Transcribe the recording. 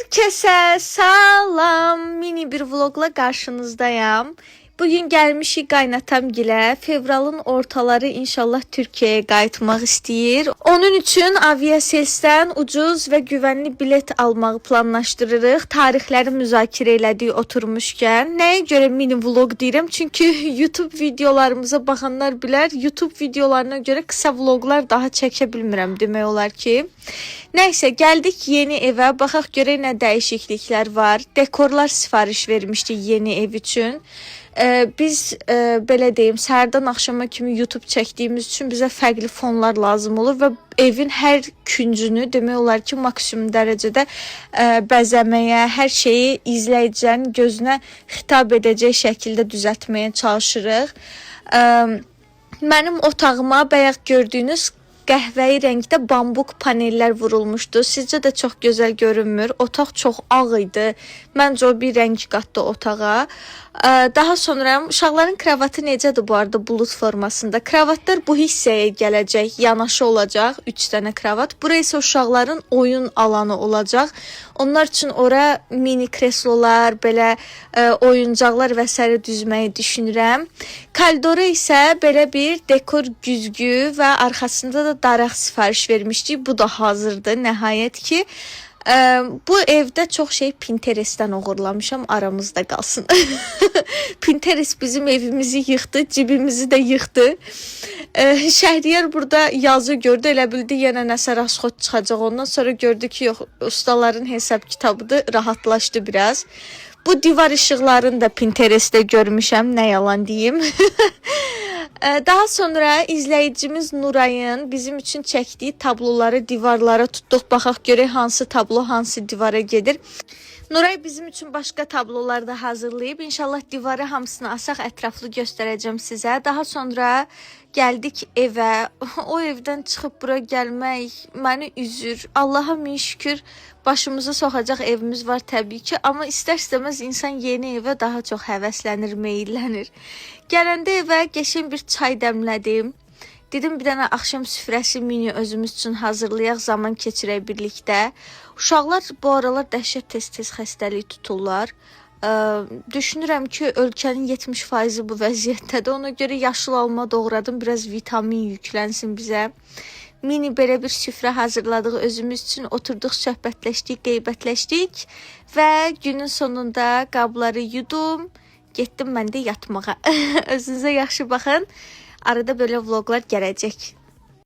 Hər kəsə salam. Mini bir vloqla qarşınızdayam. Bugün gəlmişik qaynatamgilə. Fevralın ortaları inşallah Türkiyəyə qayıtmaq istəyir. Onun üçün Aviasales-dən ucuz və güvənli bilet almağı planlaşdırırıq. Tarixləri müzakirə elədik oturmuşkən. Nəyə görə mini vloq deyirəm? Çünki YouTube videolarımıza baxanlar bilər. YouTube videolarına görə qısa vloqlar daha çəkə bilmirəm demək olar ki. Nəysə, gəldik yeni evə. Baxaq görək nə dəyişikliklər var. Dekorlar sifariş vermişdik yeni ev üçün. Biz belə deyim, səhərdən axşama kimi YouTube çəkdiyimiz üçün bizə fərqli fonlar lazım olur və evin hər küncünü demək olar ki, maksimum dərəcədə bəzəməyə, hər şeyi izləyicinin gözünə xitab edəcək şəkildə düzəltməyə çalışırıq. Mənim otağıma bayaq gördüyünüz qəhvəyi rəngdə bambuk panellər vurulmuşdu. Sizcə də çox gözəl görünmür? Otaq çox ağ idi. Məncə o bir rəng qatdı otağa. Daha sonra uşaqların kravatı necədir bu arada, bulud formasında? Kravatlar bu hissəyə gələcək, yanaşı olacaq 3 dənə kravat. Bura isə uşaqların oyun alanı olacaq. Onlar üçün ora mini kreslolar, belə oyuncaqlar və sairə düzməyi düşünürəm. Koridora isə belə bir dekor güzgü və arxasında da daraq sifariş vermişdik. Bu da hazırdır nəhayət ki. Bu evdə çox şey Pinterestdən oğurlamışam, aramızda qalsın. Pinterest bizim evimizi yıxdı, cibimizi də yıxdı. Şəhriyar burada yazı gördü, elə bildi yenə nəsə rasxod çıxacaq. Ondan sonra gördü ki, yox, ustaların hesab kitabıdır, rahatlaşdı biraz. Bu divar işıqlarını da Pinterestdə görmüşəm, nə yalan deyim. Daha sonra izləyicimiz Nurayın bizim üçün çəkdiyi tabloları divarlara tutduq. Baxaq görək hansı tablo hansı divara gedir. Nuray bizim üçün başqa tablolar da hazırlayıb. İnşallah divara hamısını asaq, ətraflı göstərəcəm sizə. Daha sonra gəldik evə. O evdən çıxıb bura gəlmək məni üzür. Allaha min şükür, başımızı soxacaq evimiz var təbii ki, amma istər-istəməz insan yeni evə daha çox həvəslənir, meyllənir. Gələndə evə qəşəng bir çay dəmlədim. Dedim bir dənə axşam süfrəsi mini özümüz üçün hazırlayaq, zaman keçirək birlikdə. Uşaqlar bu aralar dəhşət tez-tez xəstəlik tuturlar. Düşünürəm ki, ölkənin 70%-i bu vəziyyətdədir. Ona görə yaşıl alma doğradım, biraz vitamin yüklənsin bizə. Mini belə bir süfrə hazırladıq özümüz üçün. Oturduq, söhbətləşdik, qeybətləşdik və günün sonunda qabları yudum. Getdim mən də yatmağa. Özünüzə yaxşı baxın. Arada belə vloqlar gələcək.